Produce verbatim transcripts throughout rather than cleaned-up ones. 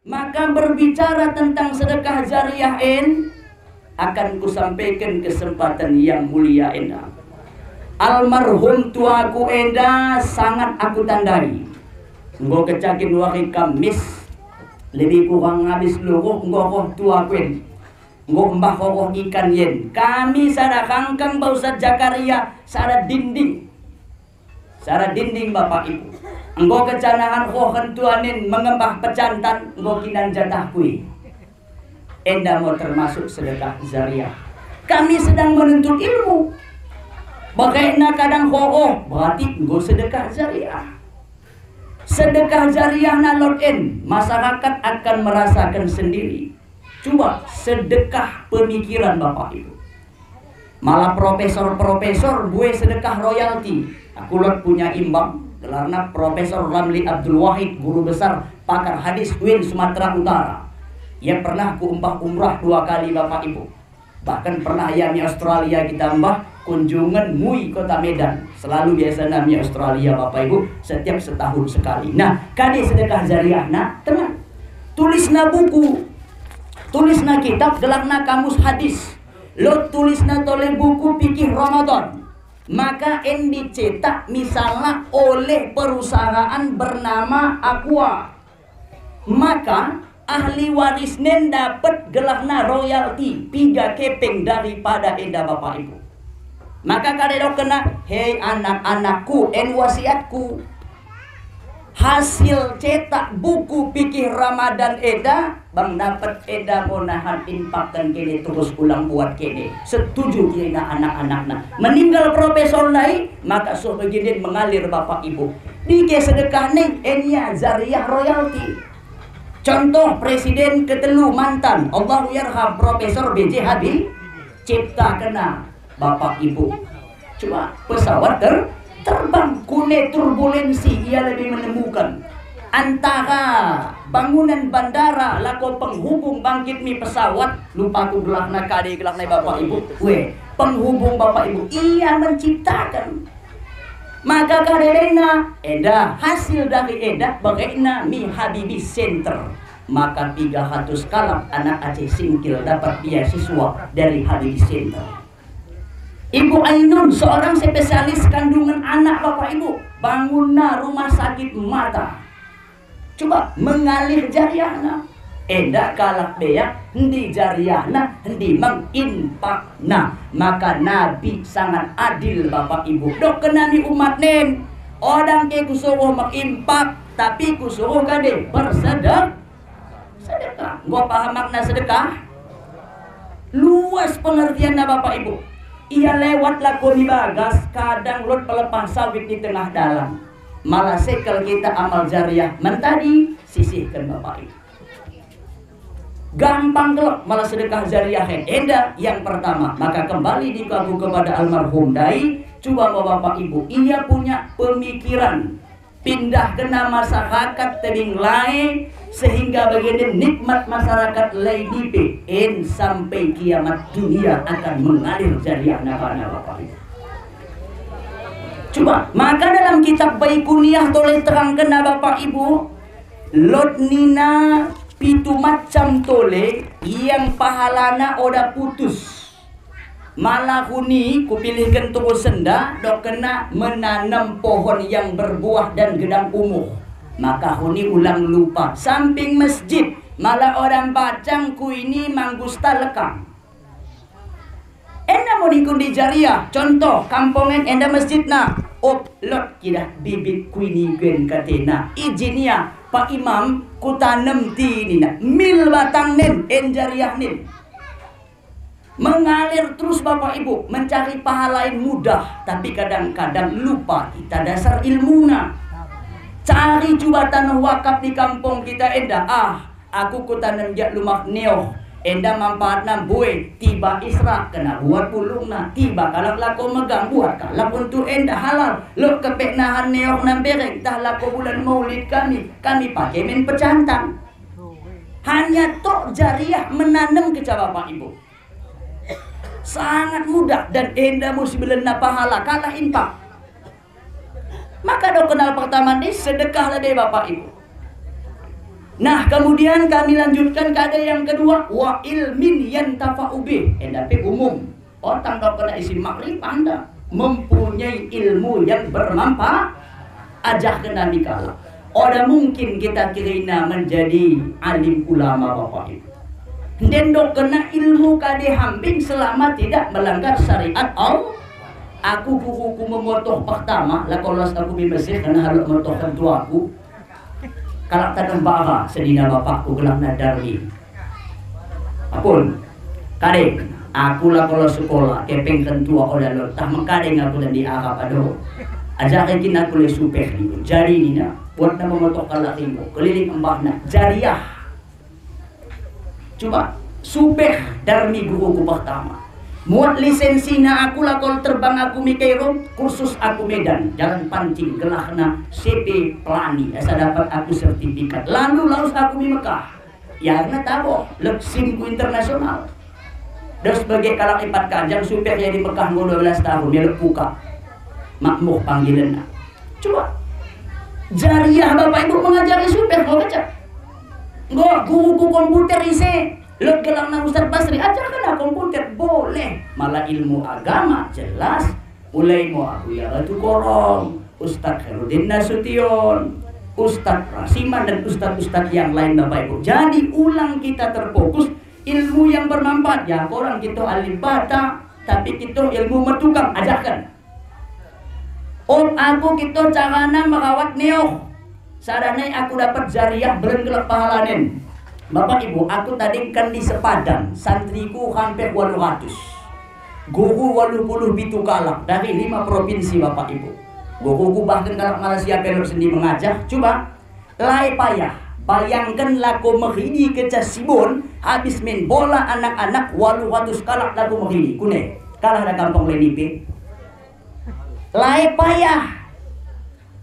Maka berbicara tentang sedekah jariah en, akan kusampaiken kesempatan yang mulia enda. Almarhum tuaku enda sangat aku tandai. Enggo kecakin wari Kamis, lebih kurang habis luruh enggo roh tuaku en. Enggo mbah roh ikan yen. Kami sada rangkang bak Ustaz Zakaria, sada dinding. Sada dinding, Bapak Ibu. Enggo kecanahan roh kentuan en mengembah pejantan, enggo kinan jatahku i. Enda mo termasuk sedekah jariah. Kami sedang menuntut ilmu. Bagaina kadang roh, berarti enggo sedekah jariah. Sedekah jariahna lot en, masyarakat akan merasaken sendiri. Cuba sedekah pemikiran, Bapak Ibu. Malah profesor-profesor mbue sedekah royalti. Aku lot punya imbang, gelarna Profesor Ramli Abdul Wahid, guru besar pakar hadis UIN Sumatera Utara. Ia pernah kuembah umrah dua kali, Bapak Ibu. Bahkan pernah ia mi Australia kita mbah, kunjungen mi kota Medan. Selalu biasana mi Australia, Bapak Ibu, setiap setahun sekali. Nah, kade sedekah jariahna, tenang. Tulisna buku, tulisna kitab, gelarna Kamus Hadis. Lot tulisna tole buku Fikih Ramadan. Maka en dicetak misalna oleh perusahaan bernama Aqua. Maka ahli warisna en dapet gelarna royalti, piga kepeng daripada enda, Bapak Ibu. Maka kade dokkenna, "Hei anak-anakku, en wasiatku. Hasil cetak buku Fikih Ramadan enda, bang dapet enda mo nahan infakken kene terus ulang buat kene." Setuju kene anak-anakna. Meninggal profesor nai, maka soh beginin mengalir, Bapak Ibu. Dike sedekahna en ia jariah royalti. Contoh presiden ketelu mantan, Allahu yarham, Profesor B J Habibie, ciptakenna, Bapak Ibu. Coba, pesawat ter-, terbang, kune turbulensi ia lebih menemukan antara bangunan bandara lako penghubung bangkit mi pesawat, lupa aku gelarna kade gelarna, Bapak Ibu. Weh, penghubung, Bapak Ibu, ia menciptakan. Maka kade denna, enda hasil dari enda berekna mi Habibie Center. Maka tiga ratus kalak anak Aceh Singkil dapat beasiswa dari Habibie Center. Ibu Ainun, seorang spesialis kandungan anak, Bapak Ibu, bangunna rumah sakit mata. Coba, mengalir jariahna. Enda kalak beak, endi jariahna, endi menginfakna. Maka Nabi sangat adil, Bapak Ibu. Dokkenna mi umatna en, oda ngke kusuruh menginfak, tapi kusuruh kade bersedek-, sedekah. Enggo paham makna sedekah? Luas pengertianna, Bapak Ibu. Ia lewat lako mi bagas, kadang lot pelepah sawit di tengah dalan. Malah sekel kita amal jariah mentadi, sisihken, Bapak Ibu. Gampang kelek malah sedekah jariah en. Enda yang pertama. Maka kembali diko aku kepada almarhum Dai, coba mo Bapak Ibu, ia punya pemikiran pindahkenna masyarakat tebing lae, sehingga bagenden nikmat masyarakat lae nipe, en sampai kiamat dunia akan mengalir jariahna bana, Bapak Ibu. Coba, maka dalam kitab Baikuniah tole terangkenna, Bapak Ibu, lot nina pitu macam tole yang pahalana oda putus. Malah huni kupilihken tuhu senda, dokkenna menanem pohon yang berbuah dan gedang umur. Maka huni ulang lupa, samping mesjid, malah oda mbacang kuini manggusta lekang. Enda mo ningku endi jariah, contoh, kampong en enda mesjidna. Op, lot kidah bibit kuini ken katena. Ijin ia, Pak Imam, kutanem ti nina. Mil batangnen, en jariahnen. Mengalir terus, Bapak Ibu, mencari pahala en mudah, tapi kadang-kadang lupa kita dasar ilmuna. Cari coba tanah wakaf di kampong kita enda. Ah, aku kutanem jak lumah neoh. Enda manfaatna mbue, tiba Isra kena buat pulungna, tiba kalak lako megang buat kalak untuk enda halal. Lot kepek nahan neohna mbereng, tah lako bulan Maulid kami, kami pake min pejantan. Hanya tok jariah menanem keca, Bapak Ibu. Sangat mudah dan enda mo sibelenna pahala, kalah infak. Maka dokken hal pertama ni, sedekahlah deh, Bapak Ibu. Nah, kemudian kami lanjutkan kade yang kedua, wa ilmin yantafa'u bih. Enda pe umum. Oda tang dokken isi makrifah enda. Mempunyai ilmu yang bermanfaat. Ajarken ami kalak. Oda mungkin kita kirina menjadi alim ulama, Bapak Ibu. Enda dokken ilmu kade hambing selama tidak melanggar syariat Allah. Aku guruku memotoh pertama, lako los aku mi Mesir, kena halak motoh kentuaku. Kalak tadem bara, sedina bapakku gelarna Darmi. Apun, kade, aku lako los sekolah, kepeng kentua oda lot, tah mengkade ngo aku tadi Arab ado. Ajarken aku le supeh dulu. Jadi nina, buatna memotoh kalak ringo, keliling embahna, jariah. Cuba, supeh Darmi guruku pertama. Muat lisensina aku lako terbang aku mi Kairo, kursus aku Medan, jalan pancing, gelarna C P Pelani, asa dapat aku sertifikat. Lalu laus aku mi Mekah. Iarna tabo, lot SIM-ku internasional. Dos bage kalak ipat kajang supeh ia di Mekah ngo dua belas tahun, melok kuka. Makmur panggilenna. Cuba. Jariah Bapak Ibu mengajari supeh ngo baca. Ngo, guruku komputer ise, lot gelarna Ustaz Basri, ajarken komputer, boleh. Malah ilmu agama, jelas. Mulai mo Abuya Batukorong, Ustaz Khairuddin Nasution, Ustaz Rasiman, dan ustaz-ustaz yang lain, Bapak Ibu. Jadi, ulang kita terfokus, ilmu yang bermanfaat. Ya, korang kita ahli Batak, tapi kita ilmu metukang, ajarken. Om aku kita carana merawat neoh. Sada nai aku dapat jariah beren kelek pahalanen. Bapak Ibu, aku tadingken di Sepadan, santriku hampir walu ratus. Guru walu puluh pitu kalak dari lima provinsi, Bapak Ibu. Guruku bahkan kalak Malaysia pe lot sendi mengajar. Cuba, lae payah. Bayangken lako Mehidi keca Sibon, habis main bola anak-anak walu ratus kalak lako Mehidi. Kune, kalah da kampong lain i pe. Lae payah.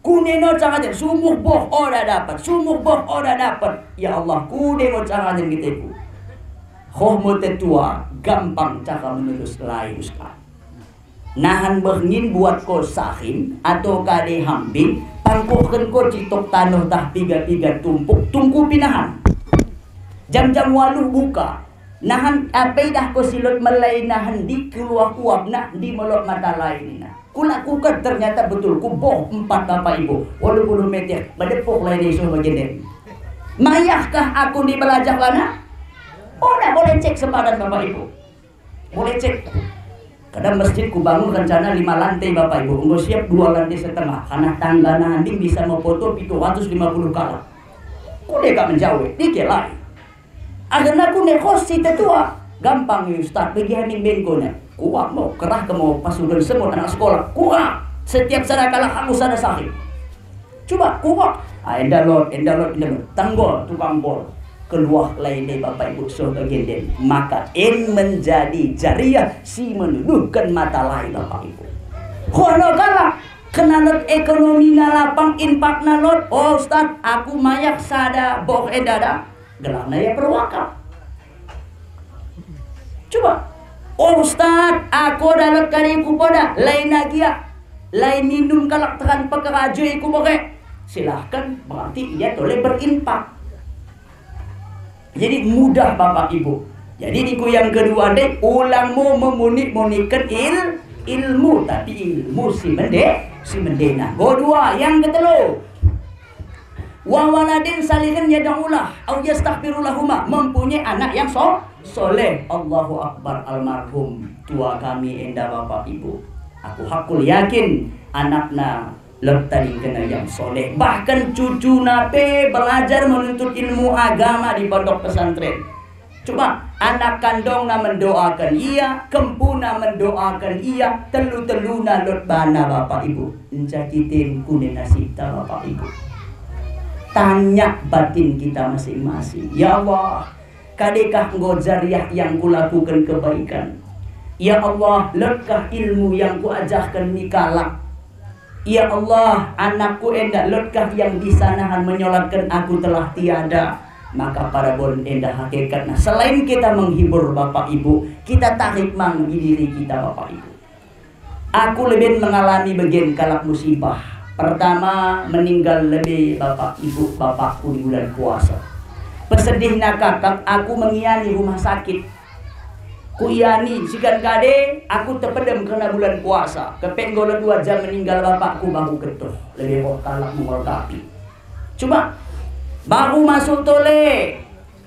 Kune ngo caranen, sumuh boh oda dapet, sumuh boh oda dapet. Ya Allah, kune ngo caranen kiteku. Hoh mo tetua, gampang cara menelus lae, Ustaz. Nahan beh ngin buat ko sahim, atau kade hambing, pangkuhken ko citok tanoh tah piga-piga tumpuk, tungkupi nahan. Jam-jam waluh buka. Nahan, ah, paidah ko si lot melae nahan ndi keluah uapna, ndi mo lot mata lae nina. Kulak kuket, ternyata betul, kuboh empat Bapak Ibu, walu puluh meter, medepoh lae nai soh bagendek. Mayahkah aku ndi belajar lana? Oda, boleh cek Sepadan Bapak Ibu. Boleh cek. Kadang masjid kubangun rencana lima lantai Bapak Ibu, enggo siap dua lantai setengah, karena tanggana nding bisa mepoto pitu ratus lima puluh kalak. Kune kak menjawab, dike lae. Akhirna kune hoh si tetua, gampang i Ustaz, bagi hami mbaing kune. Kuak mo, kerahken mo pasugen semut anak sekolah, kuak. Setiap sada kalak aku sada sahib. Cuba, kuak. Ah, enda lot, enda lot, enda lot. Tenggol tukang bol. Keluah lae nai Bapak Ibu soh bagendek. Maka en menjadi jariah si menuduhken mata lae Bapak Ibu. Hoh no kalak, kena lot ekonomina lapang, infakna lot. Oh Ustaz, aku mayah sada boh enda da. Gelarna ia perwakaf. Cuba. Oh Ustaz, aku oda lot kade kupoda, lae nagia, lae minum kalak tekan pekerajo i kubere. Silahkan, berarti ia tole berinfak. Jadi mudah Bapak Ibu. Jadi ningku yang kedua ndai, ulang mo memunik-munikken il-, ilmu, tapi ilmu si mende-, si mendena. Go dua, yang ketelu. Wa waladin salihin yad'u lah, au yastaghfiru lahuma, mempunyai anak yang so-, soleh. Allahu Akbar, almarhum tua kami enda Bapak Ibu. Aku hakul yakin anakna lot tadingkenna yang soleh. Bahkan cucuna pe belajar menuntut ilmu agama di pondok pesantren. Cuba, anak kandongna mendoaken ia, kempuna mendoaken ia, tellu-telluna lot bana, Bapak Ibu. Nca kite kune nasibta, Bapak Ibu. Tanya batin kita masing-masing. Ya Allah, kadekah enggo jariah yang kulakuken kebaikan? Ya Allah, lotkah ilmu yang kuajarken mi kalak? Ya Allah, anakku enda lotkah yang bisa nahan menyolatken aku telah tiada? Maka pada bon enda hakikatna, selain kita menghibur Bapak Ibu, kita tarik mang di diri kita, Bapak Ibu. Aku leben mengalami bagen kalak musibah. Pertama, meninggal lebe Bapak Ibu bapakku di bulan puasa. Pesedihna kakak, aku mengiani rumah sakit. Kuiani, sikan kade, aku tepedem kerna bulan puasa. Kepek nggo lot dua jam meninggal bapakku baru gettoh. Lebe roh kalak mengolkapi. Cuba, baru masuk tole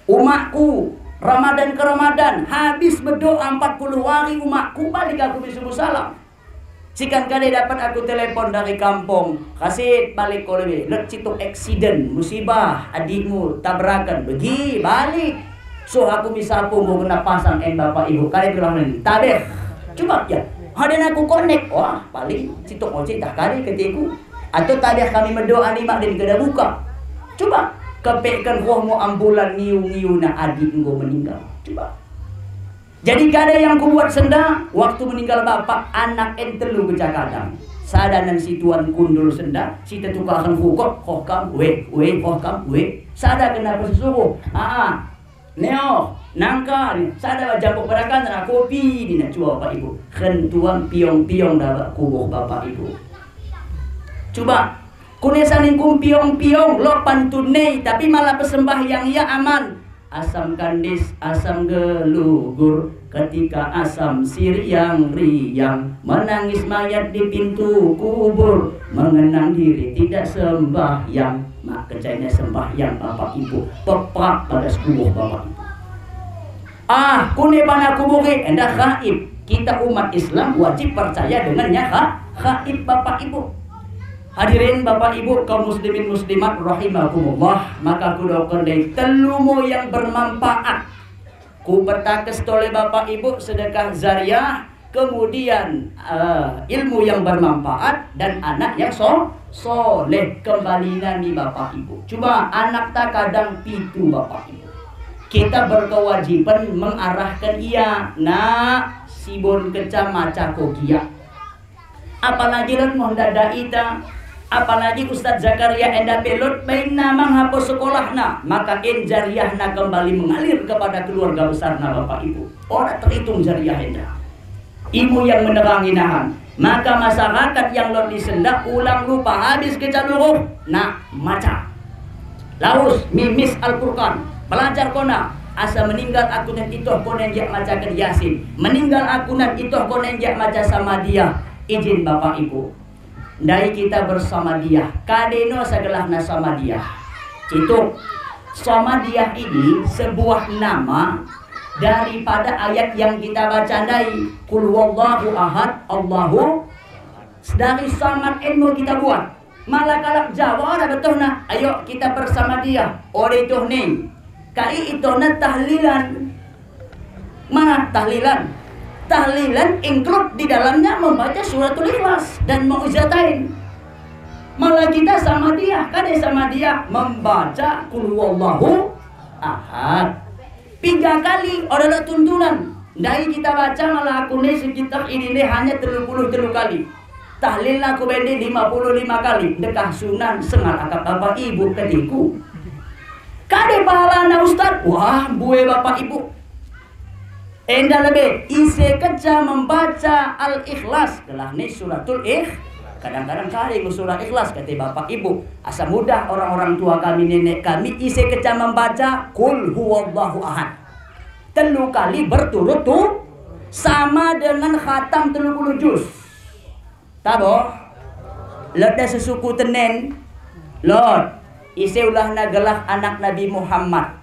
umakku, Ramadan ke Ramadan, habis bedok empat puluh hari umakku, balik aku mi subuh salam. Sikan kade dapet aku telepon dari kampong, "Kasit, balik ko lebe, lot cituk eksiden, musibah, adikmu tabraken, begi, balik." Soh aku mi sapu, enggo kena pasang en bapak ibu, kade gelah neni, tabeh. Cuba, ya, haden aku konek, wah, paling cituk ojek dah kade keteku. Atau tabeh kami medoa ni mak den keda buka. Cuba, kepekken rohmu ambulan ngiu-ngiuna adik enggo meninggal. Cuba. Jadi kade yang kubuat senda, waktu meninggal bapak, anak en tellu geja kadang. Sada nan si tuan kundul senda, si tetukaken rukok, roh kam, weh, weh, roh kam, weh. Sada kena pesusuruh, aa, neo, nangka, sada jampok berakan, ra kopi, nina cuba bapak ibu. Ken tuan piong-piong daba kubur bapak ibu. Cuba, kune saningku piong-piong, lot pantun nei, tapi malah pesembahyang ia aman. Asam kandis, asam gelugur, ketika asam siriang-riang, menangis mayat di pintu kubur, mengenang diri tidak sembahyang. Mak kecaina sembahyang bapak ibu, peprak bagas kubur bapak ibu. Ah, kune pana kubur i, enda gaib. Kita umat Islam wajib percaya dengannya ga-, gaib bapak ibu. Hadirin bapak ibu kaum muslimin muslimat rahimakumullah, maka kudokken dai tellu mo yang bermanfaat. Kupetakes tole bapak ibu sedekah jariah, kemudian, eh, ilmu yang bermanfaat, dan anak yang so-, soleh. Kembalina mi bapak ibu. Cuba anakta kadang pitu bapak ibu. Kita berkewajiban mengarahken ia, nak, sibon keca maca ko gia. Apalagi lot mo ndada ita, apalagi Ustadz Zakaria enda pe lot bainna manghapo sekolahna, maka en jariahna kembali mengalir kepada keluarga besarna bapak ibu. Ora terhitung jariah enda. Imo yang menerangi nahan. Maka masyarakat yang lot di senda ulang lupa habis kecaluruh, nak, maca. Laus mimis Al-Qur'an, belajar kona, asa meninggal aku nan itoh kona ngiak macaken Yasin, meninggal aku nan itoh kona ngiak maca Samadiyah. Ijin bapak ibu. Ndai kita bersamadiyah, kade no asa gelahna samadiyah. Cituk, samadiyah ini sebuah nama daripada ayat yang kita baca ndai, Qul huwallahu ahad, Allahu, dari samad en mo kita buat. Malah kalak Jawa ora bettohna, ayo kita bersamadiyah, ora itoh ni. Kai itohna tahlilan. Mana tahlilan? Tahlilan include di dalamnya membaca Suratul Ikhlas dan Mu'uwwidzatain. Malah kita samadiyah, kade samadiyah membaca Qul huwallahu ahad. Piga kali, ora lot tuntunan. Ndai kita baca malah aku ne sekitar ini ne hanya tellu puluh tellu kali. Tahlilna aku bende lima puluh lima kali. Ndekah sunan sengal akap bapak ibu ketiku. Kade pahalana Ustaz? Wah, mbue bapak ibu. Enda lebe, ise keca membaca Al-Ikhlas, gelah ni Suratul Ikh-, kadang-kadang kade ngo surah Ikhlas, kate bapak ibu. Asa mudah orang-orang tua kami, nenek kami, ise keca membaca Qul huwallahu ahad. Tellu kali berturut-turut, sama dengan khatam tellu puluh juz. Tabo? Lot da sesuku tenen? Lot. Ise ulahna gelah anak Nabi Muhammad?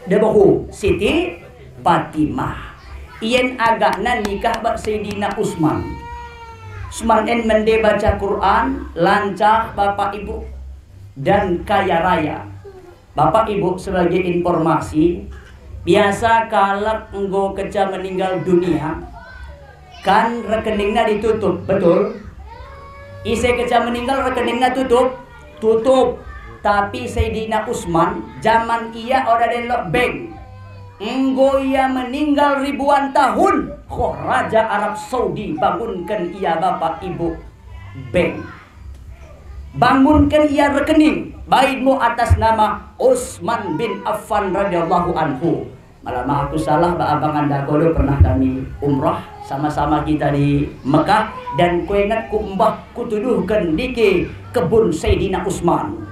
Debokku, Siti Fatimah. Ien agakna nikah bak Sayyidina Utsman. Utsman en mende baca Qur'an, lancah bapak ibu, dan kaya raya. Bapak ibu, sebagai informasi, biasa kalak enggo keca meninggal dunia, kan rekeningna ditutup, betul? Ise keca meninggal rekeningna tutup? Tutup. Tapi Sayyidina Utsman, zaman ia ora den lot bank. Enggo ia meninggal ribuan tahun, roh raja Arab Saudi bangunken ia bapak ibu bank. Bangunken ia rekening, bain mo atas nama Utsman bin Affan radhiyallahu anhu. Malah ma aku salah, bak abang anda kodo pernah kami umrah, sama-sama kita di Mekah, dan kuinget ku mbah kutuduhken dike kebun Sayyidina Utsman.